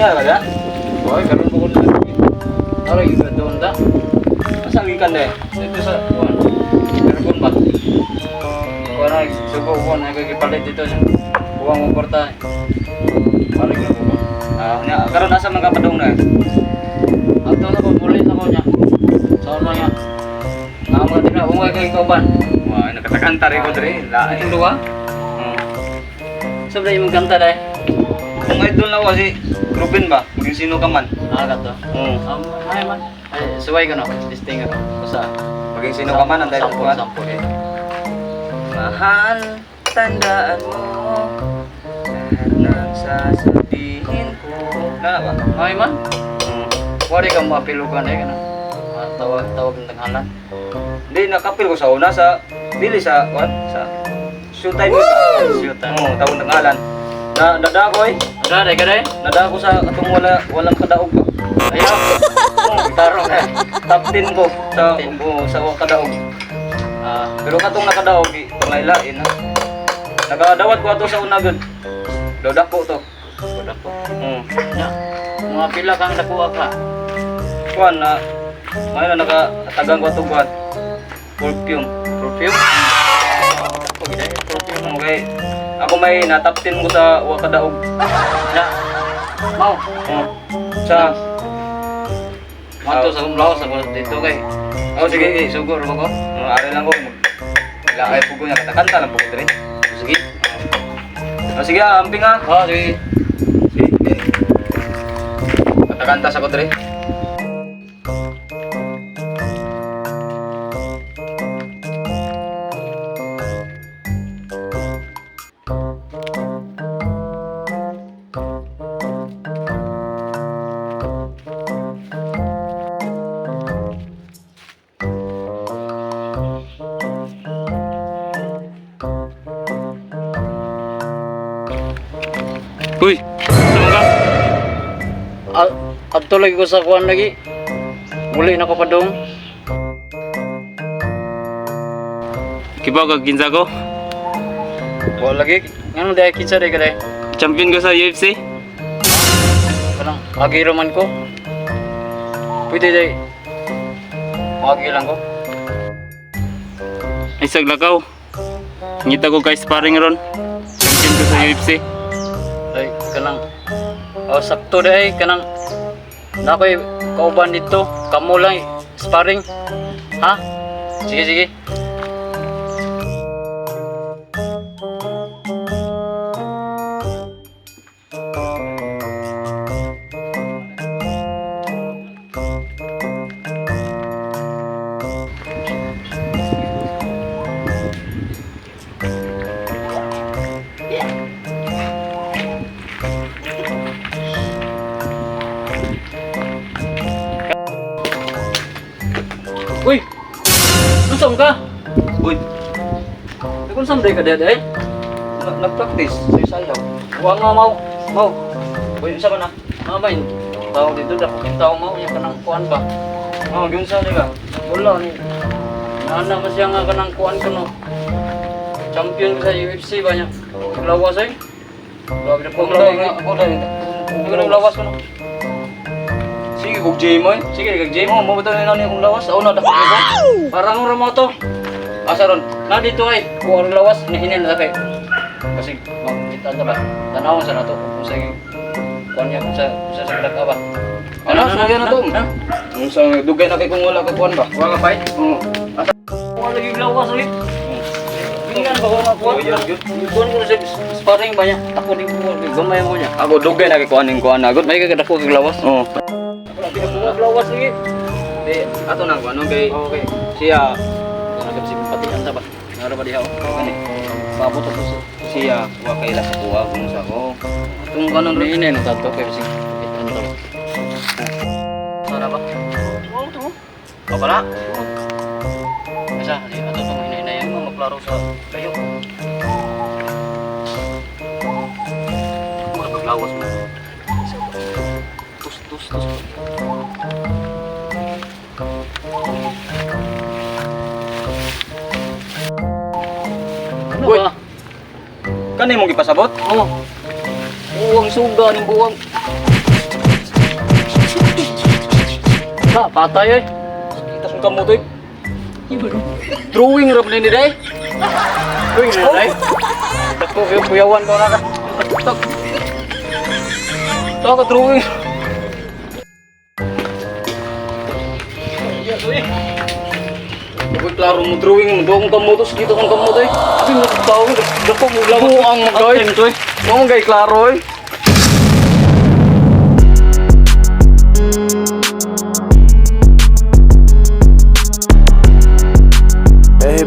Nga ba da? Oy, karon ko na. Aray, yung doon da. Asa ang gikan de? Dito sa kuan. Meron ba? Kuan ay sugo kuan ay gipalit dito siya. Kuwang mo kwarta. Balik na ko. Ah, nya karon asa man ka padung na? Ato na ko muli na ko niya. Sa una niya. Naa mga tina, ungay kay kauban. Wa, nakatakanta rin ko diri. Lain. Itong duha. Sa imong kanta dai. Kung idol na ko si Ruben ba? Maging sino ka man. Ah, kato. Oo. Ay man. Ay, suway ka no. Testing ka no. Usa. Maging sino ka man ang dahil Sampol, kuan. sampol eh. Mahal, tandaan mo lahat ng sasabihin ko. Na ba? Ay man. Mm. Wari ka mapilukan eh kana. Ah, tawag tawag ng tanghalan. Hindi, nakapil ko sa una sa dili sa what? Sa showtime mo sa Showtime. Oo, tawag ng ngalan. Na nada ko eh. Ada dai ka dai. Nada ko sa katong wala walang kadaog ba. Ayaw. Oo, Tarong eh. top 10 ko sa Top 10. oo, sa wa kadaog. Ah, Pero katong nakadaog eh, pangailain na. Nakadawat ko ato sa una gud. Daw dako to. wala ko. Mm. Nya. Mga pila kang nakuha ka. Kuan na may na nakatagang ko ato kuan. Perfume. Perfume. Okay, dai perfume. Okay. Ako may na top 10 ko sa wa kadaog. Nya. Mau. Oh. Sa Manto sa akong lawas ako dito kay. Oh, sige, sige. Sugo ra ba ko? Oh, ari lang ko. Laay po ko niya katakanta lang po ko diri. Sige. Oh, sige, ah, amping ah. Ah, sige. Sige. Katakanta sa ko diri. Uy, saan ka? Ah, adto lagi ko sa kuan lagi. Muli na ko padung. Kibaw ka kinsa ko? Wa lagi. Ngano dai kinsa dai ka dai? Champion ko sa UFC. Kanang agi ra man ko. Pwede dai. Agi lang ko. Ay saglakaw. Ngita ko kay sparring ron. Champion ko sa UFC. Ay kanang oh, sakto dai kanang nakoy kauban dito. Kamo lang sparring. Ha? Sige sige. Uy! Unsa ka? Uy, Kung saan day ka dai ay? nag-practice sa isayaw. Wa nga mau. Mau. Uy, unsa man na? Mamay, tao dito dako yung tao mau niya kanang kuan ba? Oh, giunsa ni ka? Wala ni. Nana man siya nga kanang kuan ko no. Champion ko sa UFC ba niya? Lawas ay. Grabe na po Ako dai, lawas. ako dai. Ako nang lawas ko no. Sige, kog gym oy. Sige, kag gym. Oh, mo na ni akong lawas. Ako na dako ko. Parang ora mo to. Asa ron? Na dito ay, kuha ang lawas ni na kay. Kasi makita ta ba? Tanawon sa nato kung sa kuan niya kung sa sa ba. Ano, sugay na to. Na? Unsa dugay na kay kung wala ka kuan ba? Wa ka fight? Oo. Kuha lagi lawas ulit. Tingnan ba ko nga kuha? Oh, yun, yun. Kuha ko sa sparring ba niya? Ako din ko gamay mo niya. Ako dugay na kay kuan ning kuan agad. May kagad ako kag lawas. Oo. Ako kag lawas lagi. Di ato na kuan kay Okay. siya Ano ka si patian ta ba? Nara ba diha? oh? kani Paabot ako sa siya wa kay la sa kuha kung sa ko. Atong kanon ron. Ini na tato kay si patian ta ba? Sana ba? Wow to. Pa pala. Asa, di ato tong hinay-hinayan Mo maklaro sa kayo. Mura paglawas mo. Tus tus tus. Ano Uy. ba? Kani mong gipasabot? Oh, Buwang suga ning buwang. Ha, patay eh. Kita kong kamot eh. Drawing ra ni day. Uy, day. Dako kayo kuyawan ko na ka. Tok. Ito ka drawing. Uy, klaro mo drawing mo. Doon kong kamot. Kita kong kamot eh. Abi mo tao. Dako mo lang. Buang mo guys. Mo gay klaro eh. Eh,